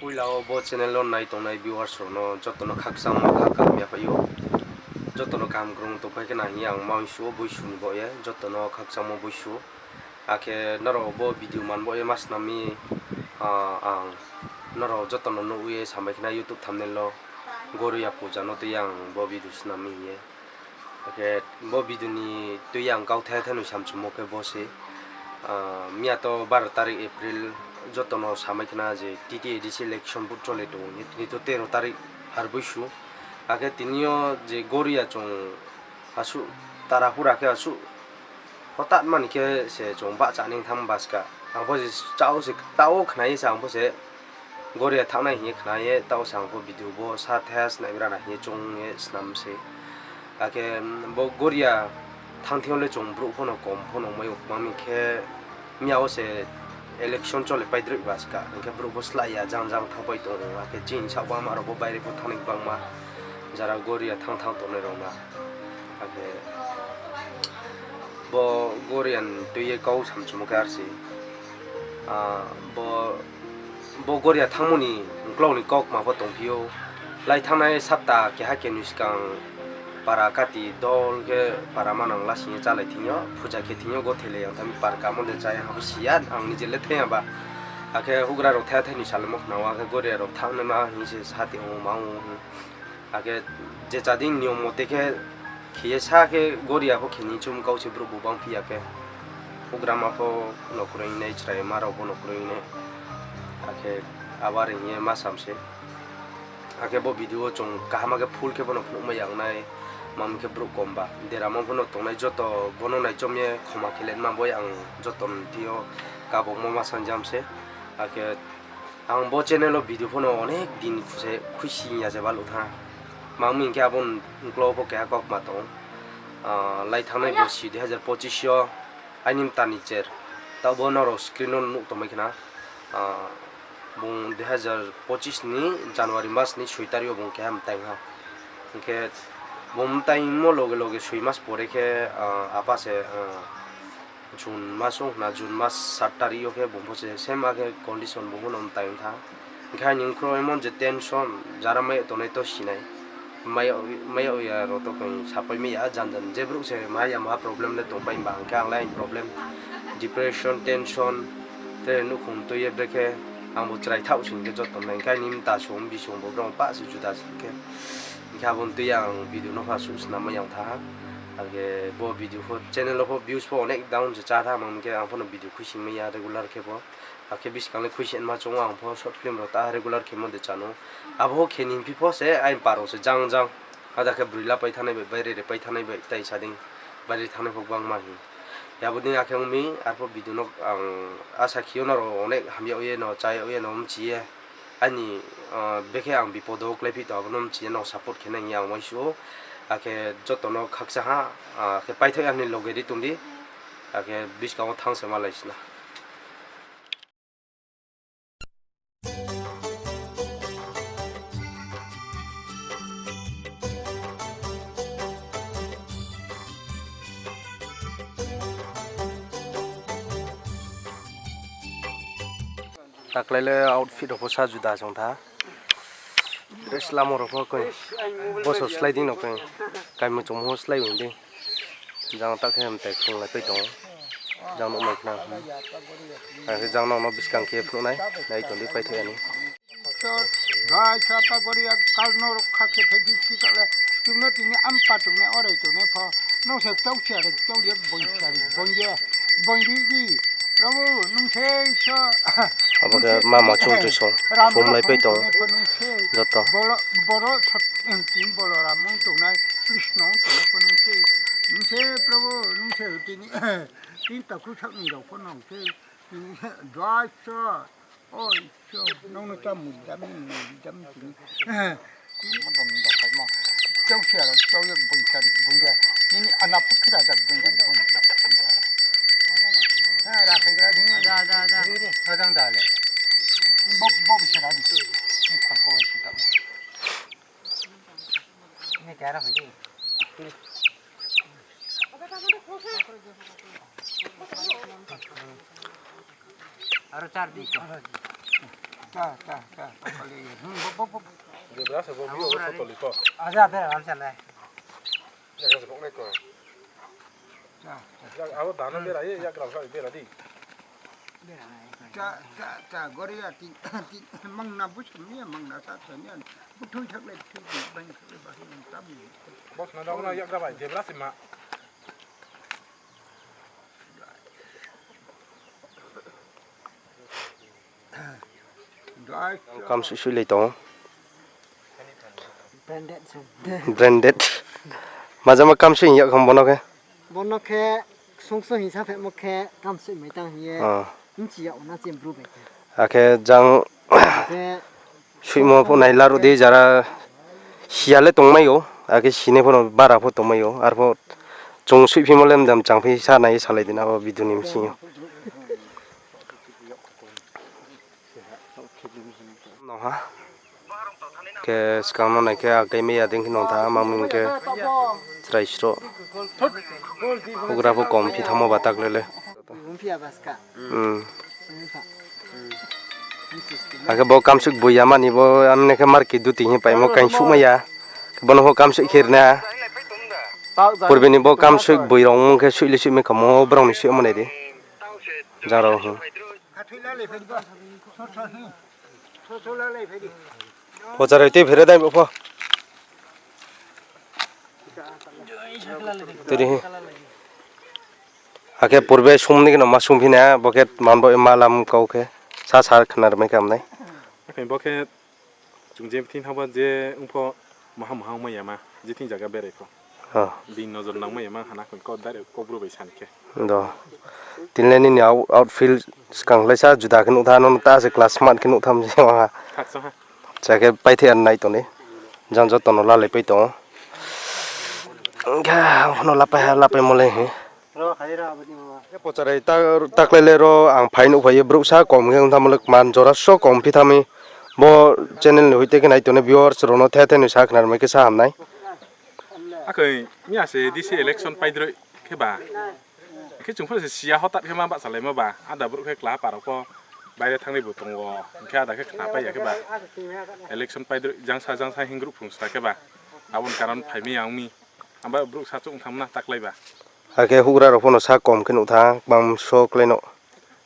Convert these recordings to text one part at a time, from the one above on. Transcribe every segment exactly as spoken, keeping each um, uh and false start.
Poila wo bo channel wo nai tongnai viewers rao no joto no khakchangmo kha kaham ya phai ou. Joto no kaham krung tongpai khe na hing ye ang ma uaingsouh ou, boisu ni baoh ye joto no khakchangmo boisu. Akhe nrao bo video man baoh ye ma snam mi, ang nrao joto no nuh ye samai khe na YouTube thumbnail wo Goria puja no tui ye ang bo video snam mi hing ye. Akhe bo video ni tui ye ang kauthai thanoi samchumo khe bo se, miya to baro tarik April, joto no samai khe na je T T A D C election vote chole tong ou, tini to tero tarik har boisu. Akhe tini yo je Goria chung asuh tarahura khe asuh hotat mani khe se chung bahcha nai thanng baska. Ang pho se chao se tao khna ye se ang pho se Goria thanngnai hing ye khna ye, tao se ang pho video bo sa tha snai bra na hing ye choung ye snam se. Akhe bo Goria thanng thing yo le chung brouh pho no kom pho no mai ou, ma mi khe miya wo se election chole paidroih baska, hing khe brouh pho slái ya, jang jang thanngpai tong ou, akhe chini saoh bangma rao pho baire pho thanngnai bangma, jara Goria thanng thanng tongnai rao na. Akhe bo Goria ni tui ye kau samchumo khe ar se, bo Goria thanngmo ni uklau ni kaukma pho tongphi ou. Lai thanngnai sapta keha kenoi skang para kati dol khe para manang lasing ye chálai thing yo, puja khe thing yo, gothele yang thanng mi par kamo de chá ya ha bo si ya, ang nije le thai ya ba. Akhe houhgra rao thai thai ni salaimo khna ou, akhe Goria rao thanngnaima hing se sa ti ong ou, ma ong ou hing. Akhe je chading niyom mote khe khe ye sa khe Goria pho khe ni chum kau se brouh bo bangphi ya khe. Houhgrama pho no kroi nai, chraima rao pho no kroi nai. Akhe abo are hing ye ma sam se. Akhe bo video wo chung kaham khe full khe bo no phnuhmai ya nai, ma mi khe brouh kom ba. Deramo pho no tongnai joto bo no naichom ye khoma khe le ma bo ye ang joto ni thing yo kabongmo ma sangjam se. Akhe ang bo channel wo video pho no onek din se khuisi ya se baluh thanng. Ma mi hing khe abo ni uklau pho keha kaukma tong ou. Lai thanngnai bo si dui hazar pochis yo aini mta ni cher. Taoh bo nrao screen no nuh tongmai khe na. Bung dui hazar pochis ni January mas ni soi tarik yo bung keha mtai ha. Hing khe bung mtaimo loge loge soi mas pore khe apa se June mas ong khna, June mas sat tarik yo khe bung pho se same akhe condition bung pho no mtai ong tha. Hing khe aini bkhrouh emon je tension, jara mai yag tongnai to si nai. Mai yag ya rao to koi sapai mai ya, jan jan je brouh se mai ya maha problem le tongpai ba, hing khe ang le aini problem, depression, tension, tre nouhkhong tui ye brekhe, ang bo chrai thaoh sing khe joto nai, hing khe aini mta song, bisong bo brao pah se juda sing khe. Hing khe abo ni tui ye ang video no pha suh snam mai ya ong tha ha. Akhe bo video pho, channel wo pho views pho onek down se chá tha, ma mi khe ang pho no video khuising mai ya regular khe pho. Akhe buskang le khuisi ma choung ou, ang pho short film rao ta regular khemo de chá nou. Abo khe ni phi pho se aini par rao se jang jang. Ada khe broi la pai thanngnai bai, baire re pai thanngnai bai, tai sa dei baire thanngnai pho gbangma hing. Abo dei akhe ong mi, arphuh video no ang asa khe yo nrao onek ham yag ye no, chá yag ye no mchi ye. Aini, bekhe ang bipod wo kláiphi tong, abo no mchi ye no support khe nai hing ye ang uaingsouh ou. Akhe joto no khakchang ha, akhe paithaoh ya ni loge ri tong di. Akhe buskang wo thanng se malai si na. Taklai le outfit rao pho sa juda se ong tha. Dress lamo rao pho koi. Boso slái dei no koi. Kaimo chungmo slái ong dei. Jang ta khe mtai khonglai pai tong ou. Jang nuh mai khna. Akhe jang nrao no buskang khe phnuh nai. Nai tong di paithaoh ya ni. Dai sa ta Goria kal no rokha khe phai di si kale. Chung no tini ampa tongnai, orai tongnai pho. Nung se chau sia ri, chau ri, boi sia ri, boi ye, boi ri di. Prabhu, nung se so, abo khe mama chung chung song, khumlai pai tong ou. Joto. Boro, boro, sot, tini Boloram ong tongnai, Krishna ong tongnai pho nung se. Nung se, Prabhu, nung se tini, tini takhu sak ni rao pho nung se. Dai sa. Oi, so, nung no chamu dam, dam tini. Chau sia ri, chau ye boi sia ri, boi ye. Ini ana pukhi ra jak boi ye, boi ye. Ra khai gra di. Ada, ada, ada. Ajang da le. Bo, bo bisa ra di. Ini khal ko bai si ta. Ini tiara khai di. Aro char di ko. Debra se bo biyo bo toli ko. Aja bera lam sa nai. Yak se bok nai ko. Abo dano bera ye, yak rao sa bera di. Cha, cha, cha, gori ya ti, ti, mangna bu sum ni, mangna sa sum ni. Bu thui thak le, thui thak le, bang thak le, bang thak le, tam. Bos na dao na yak rao bai, debra se ma. Kam sui sui lai tong. Branded. Majama kam sui hing yag kham bono khe. Bono khe songso hing sa phemo khe kam sui mai tang hing ye. Ah. Nchi ya ona chem bru bai khe. Akhe jang. Akhe suimo pho nai laruh di jara. Siya le tongmai ou, akhe sini pho no bara pho tongmai ou, arpho chung suiphimo le mdam changphi sa nai salai di na o video ni bsing yo. Nong ha. Khe skang no nai khe akai mei ya dei khe nong tha, ma mung khe chrai sro. Houhgra pho kom phi thamo ba tak le le. Akhe bo kamsuk boi ya mani bo, amne khe market duty hing paimo kaing suh mai ya. Bono pho kamsuk khe rina. Purbi ni bo kamsuk boi rao ong khe suih le suih mai kamo, brao ni suih mo nai di. Jang rao hing. Pocharai tei phere dai bo pho. Tiri hi. Akhe purbe sum ni khe no ma sum phi na, bo khe man bo ma lam kau khe. Sa sa khna rmai khe ham nai. Akhe bo khe chung je thing thang ba je ong pho maha maha ong mai ya ma, je thing zaga berai pho. Ah. Bini nojor nang mai ya ma hana koi ko direct Kaubru bai sa ni khe. Do. Tini le nini out-, outfield skang lai sa juda khe nuh tha, nono ta se class smart khe nuh tham se ha. Khakchang ha. Cha khe paithai ya nai tong di. Jang joto no lalai pai tong ou. Khe ang pho no lapai ha, lapai mo le hi. Pocharai ta-, taklai le ro ang phai nuh phai ye brouh sa kom khe ong tham le kman jora so kom phi tham mi. Bo channel ni hoite khe nai tongnai viewers rao no the the ni sa khna rmai khe sa ham nai. Akhe miya se D C election paidroi khe ba. Khe chung pho se siya hotat khe ma bahchalaimo ba. Ada brouh khe kla para pho baire thangnai bo tong ou. Khe ada khe khna pai ya khe ba. Election paidroi jangsa jangsa hing group phung sra khe ba. Abo ni karon phai mi ya ong mi. Abo brouh sa chung tham na taklai ba. Akhe houhgra rao pho no sa kom khe nuh tha, bam so klai no.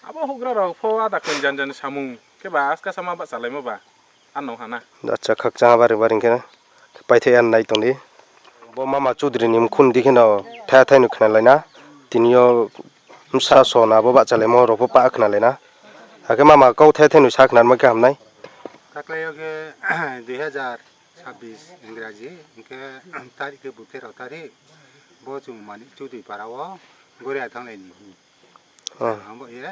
Abo houhgra rao pho ada khe jan jan samung khe ba aska sama bahchalaimo ba. Ano hana. Acha khakchang ha baring baring khe na. Paithai ya nai tong di. Bo mama Chaudhary ni mkhu ni di khe no the the no khna lai na. Tini yo bsa so na bo bahchalaimo rao pho pa khna lai na. Akhe mama kau the the no sa khna rmai khe ham nai. Taklai yo khe dui hazar sabis Ingraji, hing khe tarik khe bo tero tarik, bo chung Manik Chaudhary para wo Goria thannglai ni. Ah. Ang bo ye,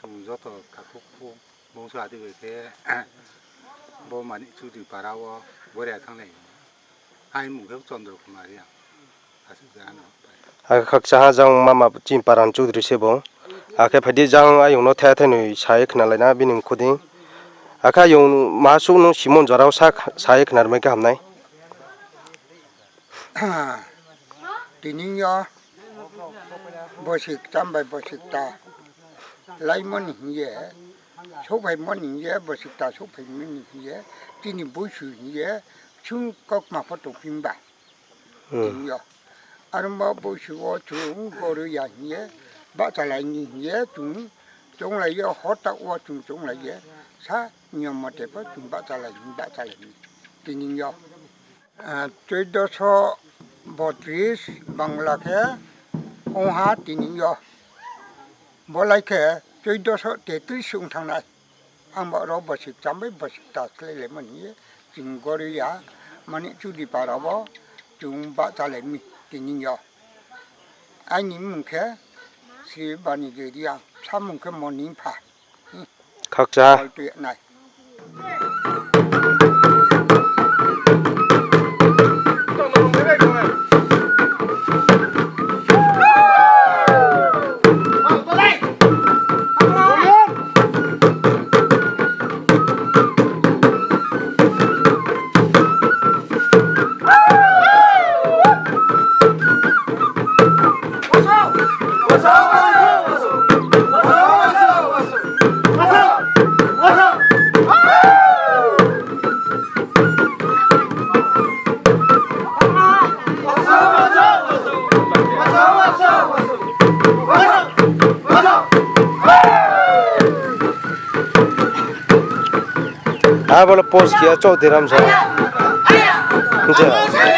chung joto takhu khu bongso adi bai khe, bo Manik Chaudhary para wo Goria thannglai ni. Aini mung khe Chandra Kumar Reang. Akhe khakchang ha jang mama chini para ni Chaudhary se bo. Akhe phai di jang ayong no the the noi sa ye khna lai na bini mkhu di. Akhe ayong ma suh nung simon jora wo sa, sa ye khna rmai khe ham nai. Tini yo bosi kcham bai bosi kta laimo ni hing ye, souhphaimo ni hing ye, bosi kta souhphaimo ni hing ye, tini boisu hing ye, sung kaukma pho tongphi ba. Tini yo. Aro bo boisu wo chung gori ya hing ye, bahchalai ni hing ye, chung chounglai ye, hotak wo chung chounglai ye, sa niyom mote pho chung bahchalai ni, bahchalai ni. Tini yo. চৌদ্দশো বত্রিশ Bangla khe ong ha tini yo. Bo lai khe চৌদ্দশো তেত্রিশ ong thanng nai. Ang bo ro bosi kcham bai bosi kta khlailaimo ni ye, chung gori ya, Manik Chaudhary para wo chung bahchalai mi tini yo. Aini mmung khe Sri Banijay Reang, bsa mmung khe Monimpha. Khakchang ha. Abo le post khe ya Chouhdi Ramsa. Hing khe.